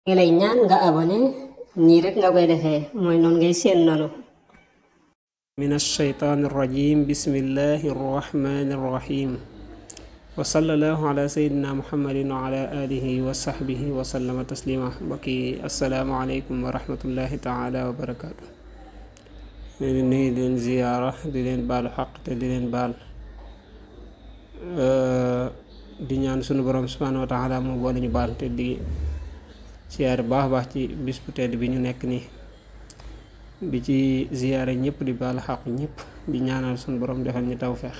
ngi lay ñaan nga abonné nii rek nga koy defee mooy noonu ngay seen noonu min ash-shaytaani r-rajiim bismillahi r-rahmaani r-rahiim wa sallallahu ala sayyidina muhammadin wa ala alihi wa sahbihi wa sallama taslima mbokki assalaamu aleykum wa rahmatullahi taala wa barakaatu leen nuyu di leen ziyaara di leen baalu xaq te di leen baal di ñaan sunu borom subhaanahu wa taala mu boole ñu baal te di ziyaare baax ci bis bu tedd bi ñu nekk nii di ci ziyaare ñëpp di baal xaq ñëpp di ñaanal sunu borom defal ñu tawfeex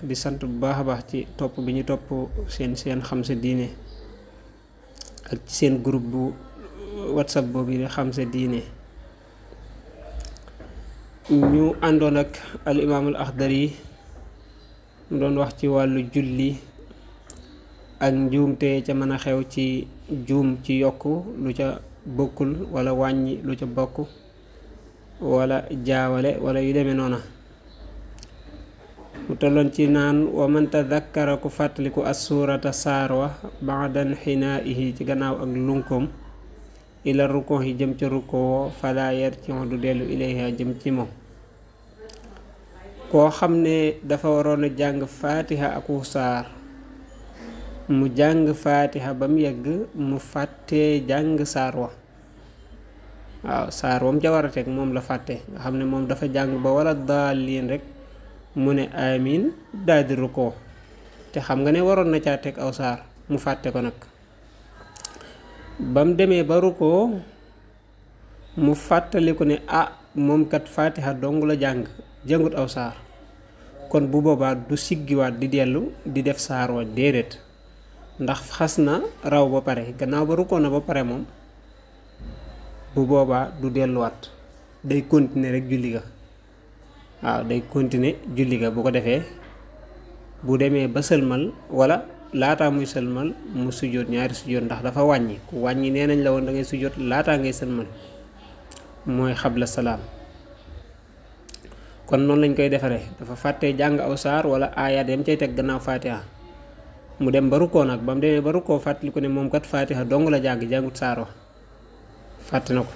di sant bu baax ci topp bi ñu topp seen xam sa diine ak ci seen groupe bu whatsapp boobu di xam sa diine ñu àndoon ak al imaamul Axdari mu doon wax ci wàllu julli ak njuumte ca mën a xew ci juum ci yokk lu ca bokkul wala wàññi lu ca bokk wala jaawale wala yu demee noona mu tolloon ci naan wa man tadakkara ku fàttaliku assurata saar wa ba'dan xinaa'ihi ci gannaaw ak lunkoom ila rukkoo yi jëm ca rukkoo fala yarji'u du dellu ilayha jëm ci moom koo xam ne dafa waroon a jàng faatiha aku saar mu jàng faatiha ba mu yegg mu fàttee jàng saar wa waaw saar wam ca war a teg moom la fàtte nga xam ne moom dafa jàng ba wala daalliin rek mu ne amin daldi rukkoo te xam nga ne waroon na caa teg aw saar mu fàtte ko nag ba mu demee ba rukkoo mu fàttaliku ne moom kat faatiha dong la jàngut aw saar kon bu boobaa du siggiwaat di dellu di def saar wa déedéet ndax xas na raw ba pare gannaaw ba rukkoo na ba pare moom bu boobaa du delluwaat day continuer rek julli ga waaw day continuer julli ga bu ko defee bu demee ba sëlmal wala laataa muy sëlmal mu sujjóot ñaari sujjóot ndax dafa wàññi ku wàññi nee nañ la woon da ngay sujjóot laataa ngay sëlmal mooy xabla salaam kon noonu lañ koy defaree dafa fàttee jàng aw saar wala aayaat yam cay teg gannaaw faatiha mu dem ba rukkoo nag ba mu demee ba rukkoo fàttali ko ne moom kat faatiha dong la jàngut saar wa fàtte na ko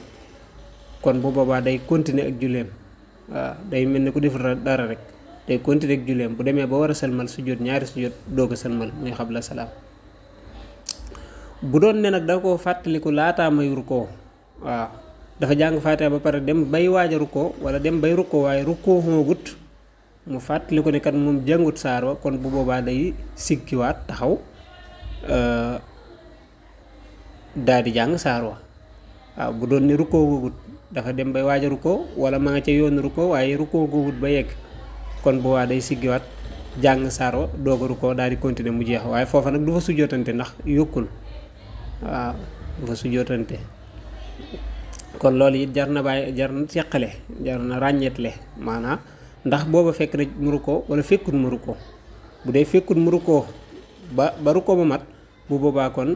kon bu boobaa day continuer ak julleem waaw day mel ni ku deful dara rek day continuer ak julleem bu demee ba war a sëlmal sujjóot ñaari sujjóot doog a sëlmal muy xabla salaam bu doon ne nag da koo fàttaliku laataa may rukkoo waaw dafa jàng faatiha ba pare dem bay waaj a rukkoo wala dem bay rukkoo waaye rukkoo xoogut mu fàttaliku ne kat moom jàngut saar wa kon bu boobaa day siggiwaat taxaw daal di jàng saar wa waaw bu doon ne rukkoo googut dafa dem bay waaj a rukkoo wala ma nga ca yoon rukkoo waaye rukkoo googut ba yegg kon bu waa day siggiwaat jàng saar wa doog a rukkoo daal di continuer mu jeex waaye foofa nag du fa sujjootante ndax yokkul waaw du fa sujjootante kon loolu it jar na teqale jar na ràññeetle maanaam ndax booba fekk na mu rukkoo wala fekkut mu rukkoo bu dee fekkut mu rukkoo ba rukkoo ba mat bu boobaa kon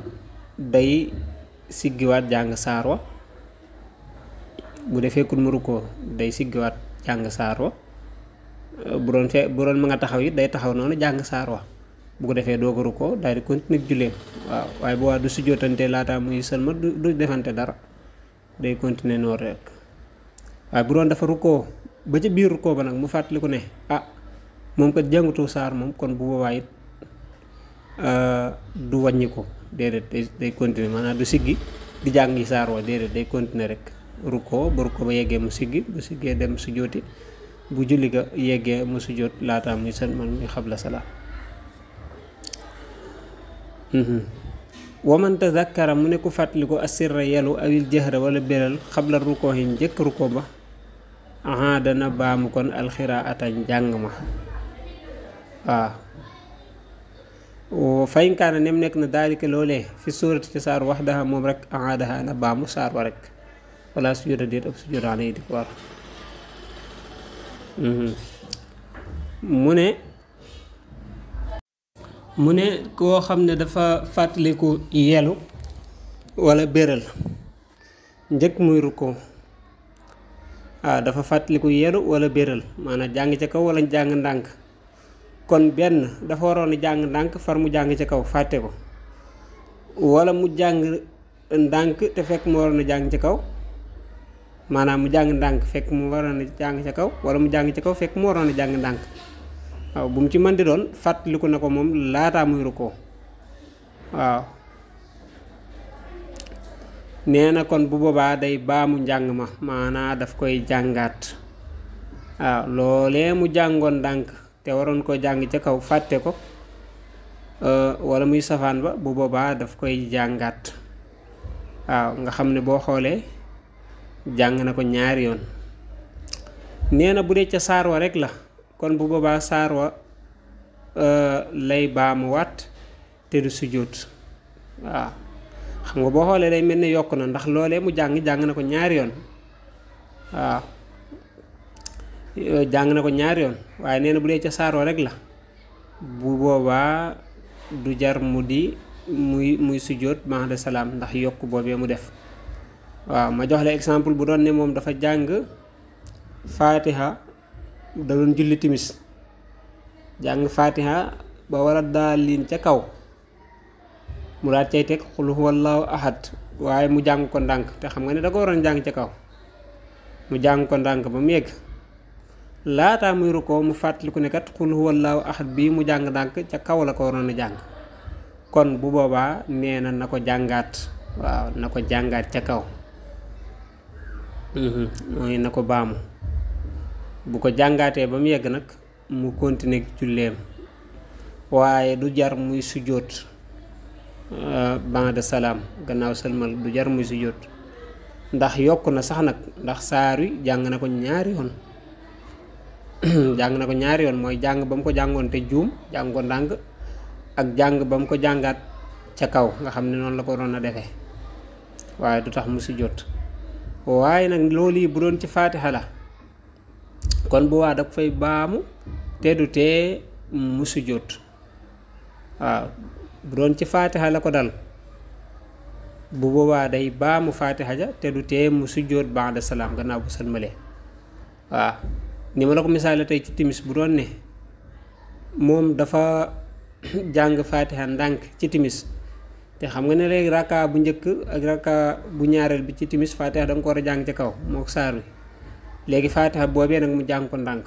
day siggiwaat jàng saar wa bu dee fekkut mu rukkoo day siggiwaat jàng saar wa bu doon ma nga taxaw it day taxaw noonu jàng saar wa bu ko defee doog a rukkoo daal di continuer julleem waaw waaye bu waa du sujjootante laataa muy sëlma du defante dara day continuer noonu rek waaye bu doon dafa rukkoo ba ca biir rukkoo ba nag mu fàttaliku ne moom kat jàngutu saar moom kon bu boobaa it du wàññi ko déedéet day continuer maanaam du siggi di jàngi saar wa déedéet day continuer rek rukkoo ba rukkoo ba yeggee mu siggi bu siggee dem sujjooti bu julli ga yeggee mu sujjoot laataa muy sëlmal muy xabla salaam waman tazakkara mu ne ku fàttaliku asirra yelu awil jahra wala béral xabla rukkoo yi njëkk rukkoo ba dana baamu kon alxiraata njàng ma waaw faynkaana nem nekk na daalika loolee fi suurati ci saar wax daha moom rek aadaha na baamu saar wa rek wala sujjóota déet ab sujjóot alay di ko war mu ne koo xam ne dafa fàttaliku yelu wala béral njëkk muy rukkoo dafa fàttaliku yelu wala béral maanaam jàng ca kaw wala jàng ndànk kon benn dafa waroon a jàng ndànk far mu jàng ca kaw fàtte ko wala mu jàng ndànk te fekk mu waroon a jàng ci kaw, maanaam mu jàng ndànk fekk mu waroon a jàng ca kaw, wala mu jàng ci kaw fekk mu waroon a jàng ndànk. waaw bu mu ci mën di doon fàttaliku na ko moom laataa muy rukkoo. waaw nee na kon bu boobaa day baamu njàng ma, maanaa daf koy jàngaat. waaw loolee mu jàngoon ndànk te waroon koo jàng ca kaw fàtte ko, wala muy safaan ba, bu boobaa daf koy jàngaat. waaw nga xam ne boo xoolee jàng na ko ñaari yoon. nee na bu dee ca saar wa rek la, kon bu boobaa saar wa lay baamuwaat te du sujjóot. waaw xam nga boo xoolee day mel ne yokk na, ndax loolee mu jàng na ko ñaari yoon. waaw jàng na ko ñaari yoon, waaye nee na bu dee ca saar wa rek la, bu boobaa du jar mu di muy sujjóot ba'da salaam ndax yokk boobee mu def. waaw ma jox la exemple bu doon ne moom dafa jàng faatiha, da doon julli timis, jàng faatiha ba war a daalin ca kaw, mu daal cay teg xul huwallaahu ahad, waaye mu jàng ko ndànk te xam nga ne da ko waroon jàng ca kaw. mu jàng ko ndànk ba mu yegg, laataa muy rukkoo mu fàttaliku ne kat xul huwallaahu ahad bii mu jàng ndànk ca kaw la ko waroon a jàng. kon bu boobaa nee na ko jàngaat. waaw na ko jàngaat ca kaw, mooy na ko baamu. bu ko jàngaatee ba mu yegg nag mu continuer julleem, waaye du jar muy sujjóot ba'da salaam, gannaaw sëlmal du jar muy sujjóot, ndax yokk na sax nag, ndax saar wi jàng na ko ñaari yoon. jàng na ko ñaari yoon, mooy jàng ba mu ko jàngoon te juum jàng ko ndànk, ak jàng ba mu ko jàngaat ca kaw nga xam ne noonu la ko doon a defee, waaye du tax mu sujjóot. waaye nag loolu yi bu doon ci faatiha la, kon bu waa da fay baamu te du tee mu sujjóot. waaw bu doon ci faatiha la ko dal, bu boobaa day baamu faatiha ja te du tee mu sujjóot ba'da salaam gannaaw bu sëlmalee. waaw ni ma la ko misaale tey ci timis, bu doon ne moom dafa jàng faatiha ndànk ci timis, te xam nga ne léegi rakka bu njëkk ak rakka bu ñaareel bi ci timis faatiha da nga ko war a jàng ca kaw mook saar wi. léegi faatiha boobee nag mu jàng ko ndànk,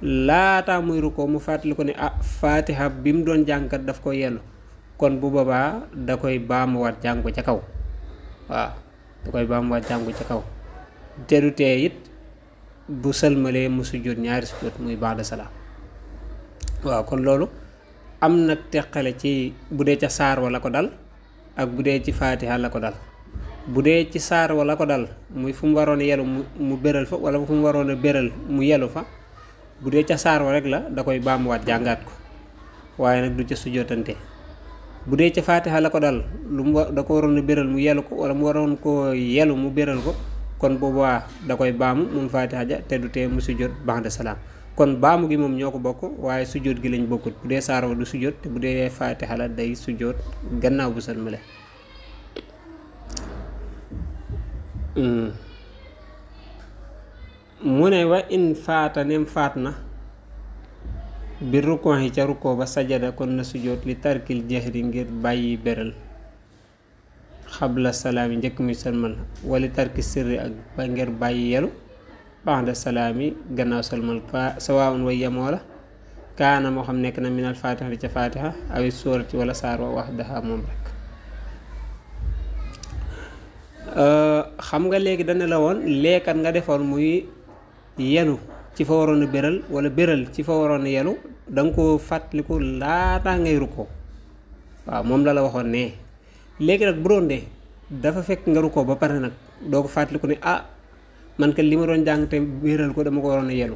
laataa muy rukkoo mu fàttali ko ne faatiha bi mu doon jàngkat daf ko yenn, kon bu boobaa da koy baamuwaat jàng ko ca kaw. waaw da koy baamuwaat jàng ko ca kaw, te du tee it bu sëlmalee mu sujjóot ñaari sujjóot muy ba'da salaam. waaw kon loolu am nag teqale ci bu dee ca saar wa la ko dal ak bu dee ci faatiha la ko dal. bu dee ci saar wa la ko dal, muy fu mu waroon a yelu mu béral fa, wala fu mu waroon a béral mu yelu fa, bu dee ca saar wa rek la da koy baamuwaat jàngaat ko, waaye nag du ca sujjóotante. bu dee ca faatiha la ko dal, da ko waroon a béral mu yelu ko, wala mu waroon koo yelu mu béral ko, kon boobaa da koy baamu moom faatiha ja te du tee mu sujjóot ba'da salaam. kon baamu gi moom ñoo ko bokk, waaye sujjóot gi lañ bokkut. bu dee saar wa du sujjóot, te bu dee faatiha la day sujjóot gannaaw bu sëlmale. mu ne wa in faata nem faat na bi rukkoo yi ca rukkoo ba sajada kon na sujjóot li tarkil jahri ngir bàyyi beral xabla salaam yi njëkk muy sëlmal, wali tarki sirri ak ba ngir bàyyi yelu ba'da salaam yi gannaaw sëlmal. sawaawun way yemoo la kaana moo xam nekk na minal faatiha di ca faatiha awi suurati wala saar wa wahdaha moom rek. xam nga léegi dana la woon leekat nga defoon muy yelu ci fa waroon a béral, wala béral ci fa waroon a yelu, da nga ko fàttaliku laataa ngay rukkoo. waaw moom la waxoon ne léegi nag bu doon de dafa fekk nga rukkoo ba pare nag doo ko fàttaliku ne man kat li ma doon jàng te béral ko dama ko waroon a yelu,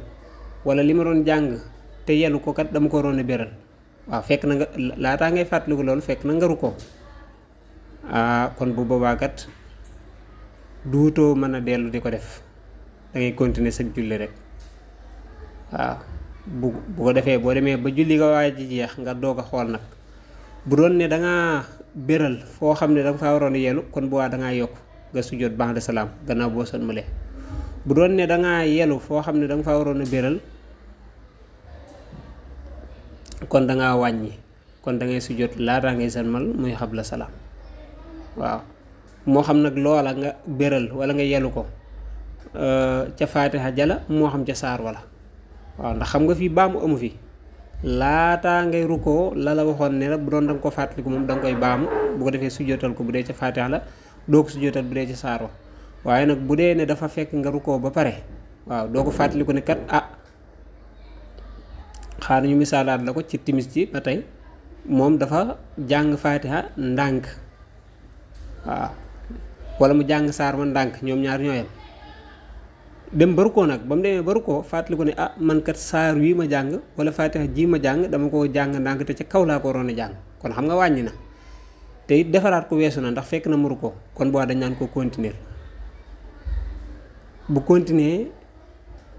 wala li ma doon jàng te yelu ko kat dama ko waroon a béral. waaw fekk na nga laataa ngay fàttaliku loolu fekk na nga rukkoo. kon bu boobaa kat duutoo mën a dellu di ko def, da ngay continuer sa julli rek. waaw bu ko defee boo demee ba julli nga waaj ji jeex nga doog a xool nag. bu doon ne dangaa béral foo xam ne danga faa waroon a yelu, kon bu waa dangaa yokk nga sujjóot ba'da salaam gannaaw boo sëlmalee. bu doon ne dangaa yelu foo xam ne danga faa waroon a béral, kon dangaa wàññi, kon dangay sujjóot laataa ngay sëlmal muy xabla salaam. waaw moo xam nag loola nga béral wala nga yelu ko ca faatiha jala moo xam ca saar wala waaw ndax xam nga fii baamu amu fi laataa ngay rukkoo la la waxoon ne la bu doon da nga ko fàttaliku moom da nga koy baamu bu ko defee sujjootal ko bu dee ca faatiha la doo ko sujjootal bu dee ca saar wa waaye nag bu dee ne dafa fekk nga rukkoo ba pare waaw doo ko fàttaliku ne kat xaar ñu misaalaat la ko ci timis ji ba tey moom dafa jàng faatiha ndànk waaw wala mu jàng saar ma ndànk ñoom ñaar ñooyam dem ba rukkoo nag ba mu demee ba rukkoo fàttaliku ne man kat saar wii ma jàng wala faatiha ji ma jàng dama ko jàng ndànk te ca kaw laa ko waroon a jàng kon xam nga wàññi na te it defaraat ko weesu na ndax fekk na mu rukkoo kon boo dañ naan ko continuer bu continuer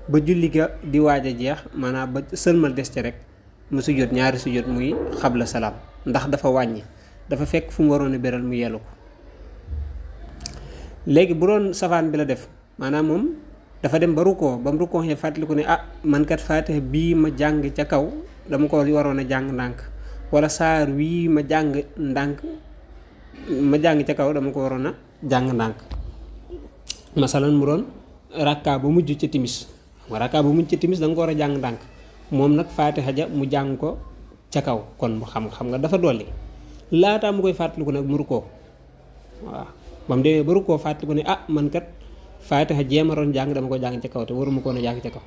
ba julli ga di waaj a jeex maanaam ba sëlmal des ca rek mu sujjóot ñaari sujjóot muy xabla salaam ndax dafa wàññi dafa fekk fu mu waroon a beral mu yelu ko léegi bu doon safaan bi la def maanaam moom dafa dem ba rukkoo ba mu rukkoo xee fàttaliku ne man kat faatiha bii ma jàng ca kaw dama ko waroon a jàng ndànk wala saar wii ma jàng ca kaw dama ko waroon a jàng ndànk masalan mu doon rakka ba mujj ca timis rakka ba mujj ca timis da nga ko war a jàng ndànk moom nag faatiha ja mu jàng ko ca kaw kon mu xam nga dafa dolli laataa mu koy fàttaliku nag mu rukkoo waaw ba mu demee ba rukkoo fàttaliku ne man kat faatiha jéemaroon jàng dama ko jàng ca kaw te waruma koon a jàng ca kaw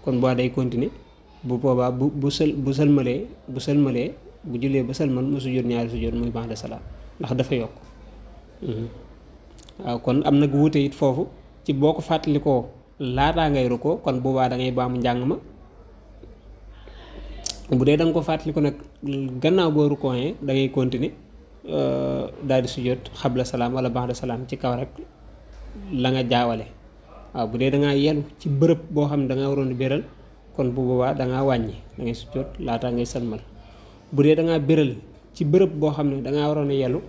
kon boo day continuer bu boobaa bu sëlmalee bu jullee ba sëlmal mu sujjóot ñaari sujjóot muy ba'da salaam ndax dafa yokk waaw kon am nag wuute it foofu ci boo ko fàttalikoo laataa ngay rukkoo kon boobaa da ngay baamu njàng ma bu dee da nga ko fàttaliku nag gannaaw boo rukkooyee da ngay continuer daal di sujjóot xabla salaam wala ba'da salaam ci kaw rek la nga jaawale waaw bu dee da ngaa yelu ci bërëb boo xam ne da nga waroon a béral kon bu boobaa da ngaa wàññi da ngay sujjóot laataa ngay sëlmal bu dee da ngaa béral ci bërëb boo xam ne da ngaa waroon a yelu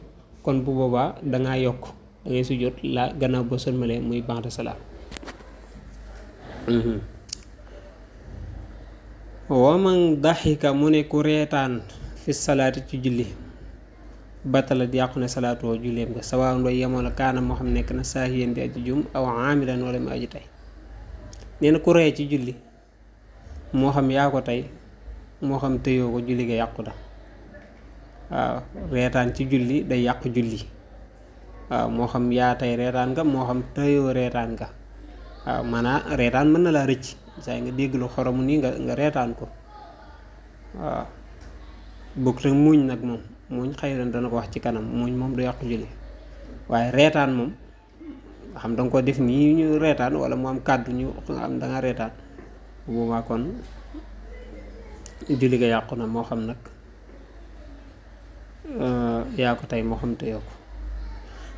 kon bu boobaa da ngaa yokk da ngay sujjóot la gannaaw boo sëlmalee muy ba'da salaam. waman daxika mu ne ku reetaan fi salaati ci julli batala di yàqu ne salaatoo julleem nga sawaaw ndoy yemoo la kaana moo xam nekk na saahiyan di aji jum aw aamilan wala mu aji tey nee na ku ree ci julli moo xam yaa ko tey moo xam tëyoo ko julli ga yàqu da waaw reetaan ci julli day yàqu julli waaw moo xam yaa tey reetaan nga moo xam tëyoo reetaan nga waaw maanaam reetaan mën na laa rëcc saa nga dégg lu xoromu nii nga reetaan ko waaw bokk rek muuñ nag moom muuñ xëy na dana ko wax ci kanam muuñ moom du yàqu julli waaye reetaan moom nga xam danga ko def nii ñu reetaan wala mu am kàddu ñu am da nga reetaan bu boobaa kon julli ga yàqu na moo xam nag yaa ko tey moo xam teyoo ko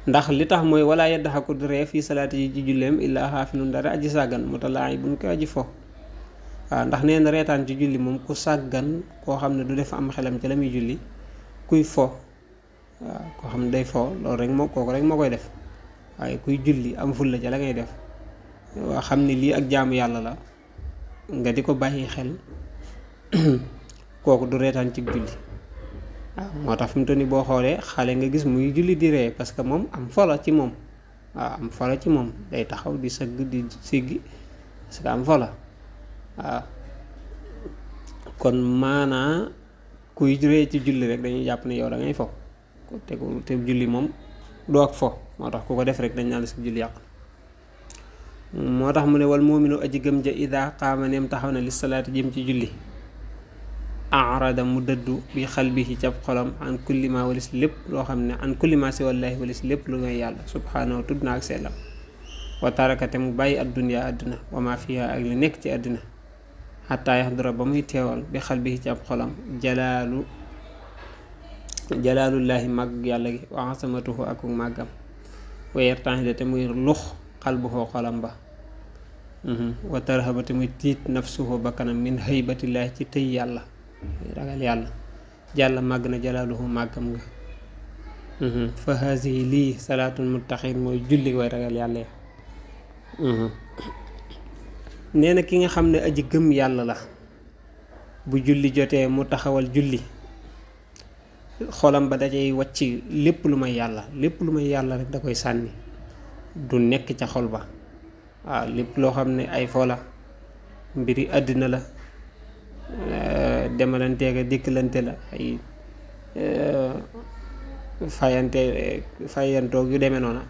ndax li tax mooy wala yaddaxaku di ree fii salaati yi ci julleem illaa xaafilun dara aji sàggan mutalaa'ibun ko aji fo waaw ndax nee na reetaan ci julli moom ku sàggan koo xam ne du def am xelam ci la muy julli kuy fo waaw koo xam ne day fo loolu rek kooku rek moo koy def waaye kuy julli am fulla ca la ngay def waa xam ne lii ak jaamu yàlla la nga di ko bàyyi xel kooku du reetaan ci julli waaw moo tax fi mu toll nii boo xoolee xale nga gis muy julli di ree parce que moom am fola ci moom waaw am fola ci moom day taxaw di sëgg di siggi parce que am fola waaw kon maanaa kuy ree ci julli rek dañuy jàpp ne yow da ngay fo te julli moom doo ak fo moo tax ku ko def rek dañ naan la si julli yàq moo tax mu ne wal mu'minu aji gëm ja ida qaama neem taxaw na li salaati jëm ci julli arada mu dëddu bi xalbihi cab xolam an kulli ma walis lépp loo xam ne an kulli ma si wallaahi walis lépp lu ngay yàlla subhaanahu tudd na ak sellam wa tarakate mu bàyyi adduniya àdduna wa ma fiha ak li nekk ci àdduna xataa yaxdura ba muy teewal bi xalbihi cab xolam jalaalullaahi màgg yàlla gi wa asamatuhu ak màggam wa yertanxida te muy lux xalbuhu xolam ba wa tarhaba te muy tiit nafsuhu bakkanam min haybatillaahi ci tëy yàlla ragal yàlla jàlla màgg na jalaaluhu màggam nga fa haasihi lii salaatul muttaqiin mooy julli way ragal yàlla ya nee na ki nga xam ne aji gëm yàlla la bu julli jotee mu taxawal julli xolam ba dajay wàcc lépp lu may yàlla rek da koy sànni du nekk ca xol ba waaw lépp loo xam ne ay fo la mbiri àddina la demalanteeg a dikkalante la ay fayantoog yu demee noona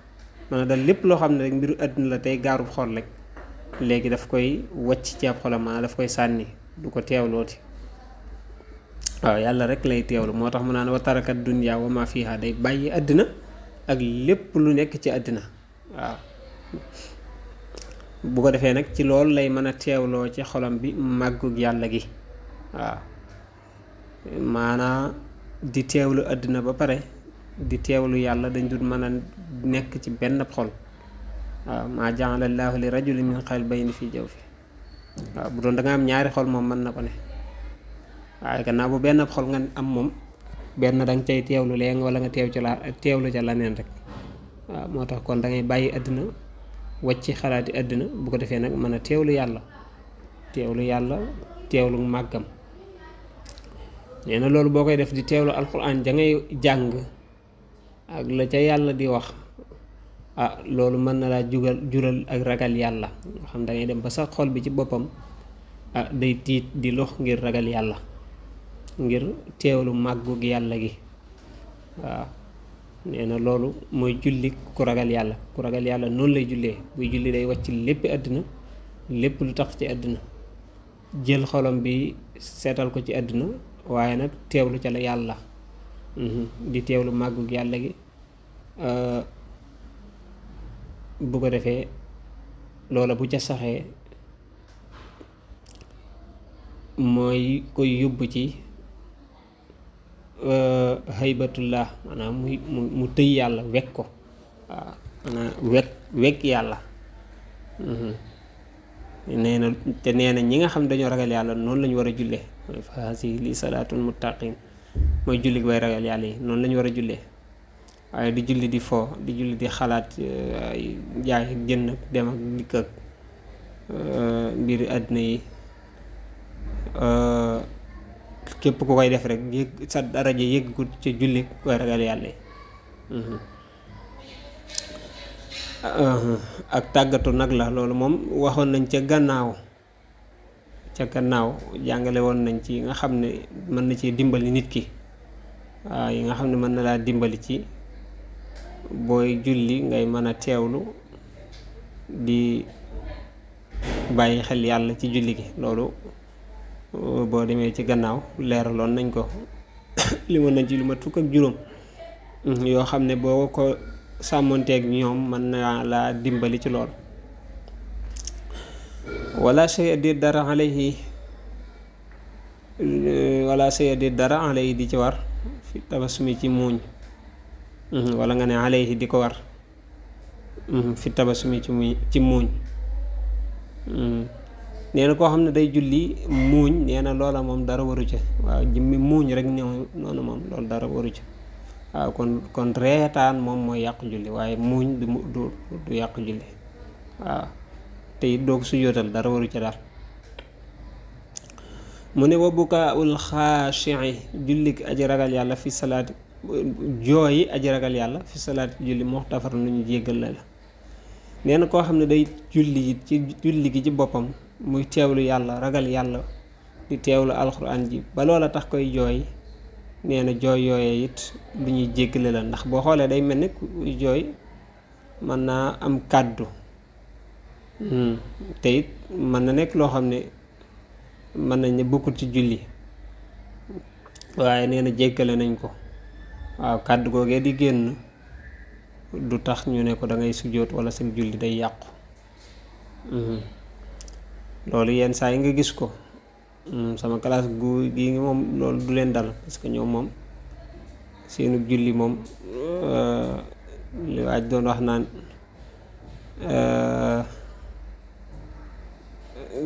man dal lépp loo xam ne rek mbiru àddina la tey gaarub xol rek léegi daf koy wàcc ci ab xolam maanaam daf koy sànni du ko teewlooti waaw yàlla rek lay teewlu moo tax mu naan wa tarakat dunya wa ma fiha day bàyyi àddina ak lépp lu nekk ci àddina waaw bu ko defee nag ci loolu lay mën a teewloo ci xolam bi màggug yàlla gi waaw maanaa di teewlu àddina ba pare di teewlu yàlla dañ dul mën a nekk ci benn xol waaw maa ja'ala llaahu li rajulin min qalbayni fi jawfi waaw bu doon da nga am ñaari xol moom mën na ko ne waaye gannaaw bu benn xol nga am moom benn danga cay teewlu léegi wala nga teewlu ca leneen rek waaw moo tax kon da ngay bàyyi àddina wàcc xalaati àddina bu ko defee nag mën a teewlu yàlla teewlu màggam nee na loolu boo koy def di teewlu alxuraan ja ngay jàng ak la ca yàlla di wax loolu mën na laa jural ak ragal yàlla nga xam da ngay dem ba sax xol bi ci boppam day tiit di lox ngir ragal yàlla ngir teewlu màggug yàlla gi waaw nee na loolu mooy julli ku ragal yàlla noonu lay jullee buy julli day wàcc lépp àddina lépp lu tax ci àddina jël xolam bi seetal ko ci àddina waaye nag teewlu ca la yàlla di teewlu màggug yàlla gi bu ko defee loola bu ca saxee mooy koy yóbbu ci haybatullah maanaam mu tëy yàlla wekk ko waaw maanaam wekk yàlla nee na ñi nga xam dañoo ragal yàlla noonu lañu war a jullee mooy fa haasihi li salaatul muttaqin mooy julli way ragal yàlla yi noonu lañu war a jullee waaye di julli di fo di julli di xalaat ay jaay ak jënd ak dem ak dikk ak mbiri àddina yi képp ku koy def rek yëg sa daraja yëg ko ci julli koy ragal yàlla yi ak tàggatu nag la loolu moom waxoon nañ ca gannaaw jàngale woon nañ ci nga xam ne mën na ci dimbali nit ki waaw yi nga xam ne mën na laa dimbali ci booy julli ngay mën a teewlu di bàyyi xel yàlla ci julli gi loolu boo demee ci gannaaw leeraloon nañ ko limoon nañ ci lu mat fukk ak juróom yoo xam ne boo ko sàmmonteeg ñoom mën na laa dimbali ci lool wala shay di dara alayhi di ci war fi tabasumi ci muuñ wala nga ne alayhi di ko war fi tabasumi ci muuñ nee na koo xam ne day julli muuñ nee na loola moom dara waru ca waaw jëmmi muuñ rek ñëw noonu moom loolu dara waru ca waaw kon reetaan moom mooy yàq julli waaye muuñ du yàq julli waaw te it doog sujjóotal dara waru ca daal mu ne wa bukaa'ul xaashi'i jullik aji ragal yàlla fi salaati jooyi aji ragal yàlla fi salaati julli muxtafar lu ñu jéggal la nee na koo xam ne day julli it ci julli gi ci boppam muy teewlu yàlla ragal yàlla di teewlu alxuraan ji ba loola tax koy jooy nee na jooy yooyee it lu ñuy jéggale la ndax boo xoolee day mel ni kuy jooy mën naa am kàddu te it mën na nekk loo xam ne mën nañ ne bokkul ci julli waaye nee na jéggale nañ ko waaw kàddu googee di génn du tax ñu ne ko da ngay sujjóot wala sa julli day yàqu loolu yenn saa yi nga gis ko sama classe gi moom loolu du leen dal parce que ñoom moom seenu julli moom li waaj doon wax naan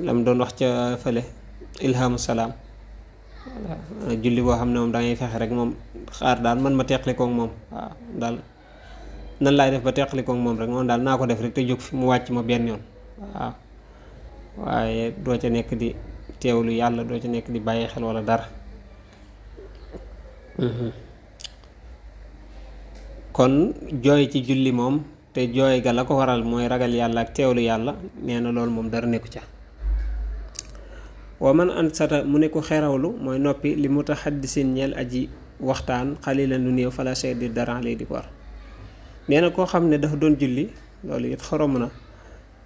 lam doon wax ca fële ilhamu salaam julli boo xam ne moom da ngay fexe rek moom xaar daal man ma teqlikoog moom waaw daal nan laay def ba teqlikoog moom rek moom daal naa ko def rek te jóg fi mu wàcc ma benn yoon waaw waaye doo ca nekk di teewlu yàlla doo ca nekk di bàyyi xel wala dara kon jooy ci julli moom te jooy ga la ko waral mooy ragal yàlla ak teewlu yàlla nee na loolu moom dara nekku ca. wa man ansata mu ne ko xerawlu mooy noppi li mutaxaddisin ñeel aji waxtaan xalilan lu néew fala sey di dara lay di ko war. nee na koo xam ne dafa doon julli loolu it xorom na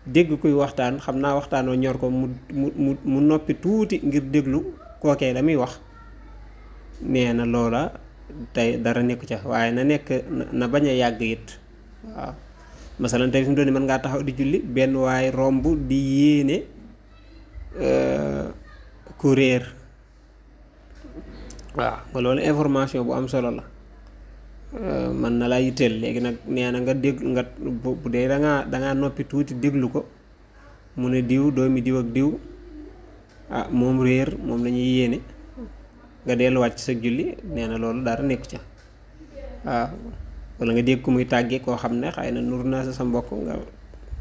dégg kuy waxtaan xam naa waxtaan wa ñor ko mu noppi tuuti ngir déglu kookee la muy wax nee na loola tey dara nekku ca waaye na nekk na bañ a yàgg it waaw. masalan tey fi mu doon mën ngaa taxaw di julli benn waaye romb di yéene ku réer waaw nga loolu information bu am solo la mën na laa yitteel léegi nag nee na nga dégg nga bu dee dangaa noppi tuuti déglu ko mu ne diw doomi diw ak diw moom réer moom la ñuy yéene nga delluwaat ci sa julli nee na loolu dara nekku ca waaw. wala nga dégg ko muy tàggee koo xam ne xëy na nur na sa mbokk nga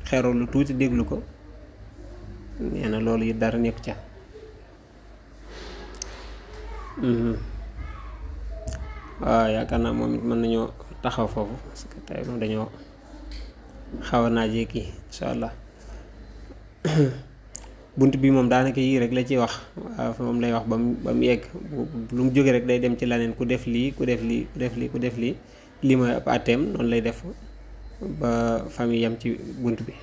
xerol lu tuuti déglu ko nee na loolu it dara nekku ca. waaw yaakaar naa moom it mën nañoo taxaw foofu parce que tey moom dañoo xaw a naajee kii insha allah. bunt bi moom daanaka yii rek la ciy wax waaw moom lay wax ba mu yegg lu mu jóge rek day dem ci leneen ku def lii ku def lii ku def lii ku def lii lii mooy ab àtteem noonu lay def ba famille yam ci bunt bi.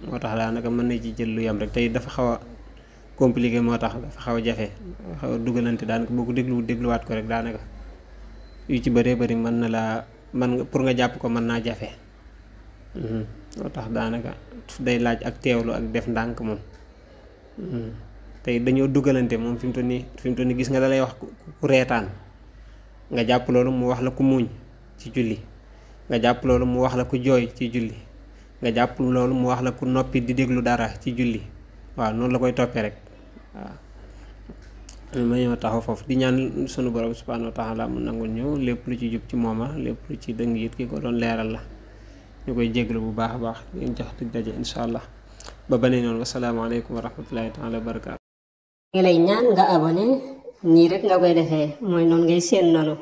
moo tax daanaka mën na ci jël lu yam rek tey dafa xaw a compliqué moo tax dafa xaw a jafe xaw a dugalante daanaka boo ko dégluwaat ko rek daanaka yu ci bëree bëri mën na laa nga pour nga jàpp ko mën naa jafe. moo tax daanaka day laaj ak teewlu ak def ndànk moom. tey dañoo dugalante moom fi mu toll nii gis nga da lay wax ku reetaan nga jàpp loolu mu wax la ku muuñ ci julli nga jàpp loolu mu wax la ku jooy ci julli nga jàpp loolu mu wax la ku noppi di déglu dara ci julli waaw noonu la koy toppee rek waaw. ma ñëw taxaw foofu di ñaan sunu borom subhanahu wa taala mu nangul ñëw lépp lu ci jub ci mooma lépp lu ci dëng it ki ko doon leeral la ñu koy jéglu bu baax a baax di jox dig daje insha allah ba beneen yoon wasalaamaaleykum wa rahmatullahi taala wa barakaatu. ngi lay ñaan nga abonné nii rek nga koy defee mooy noonu ngay seen noonu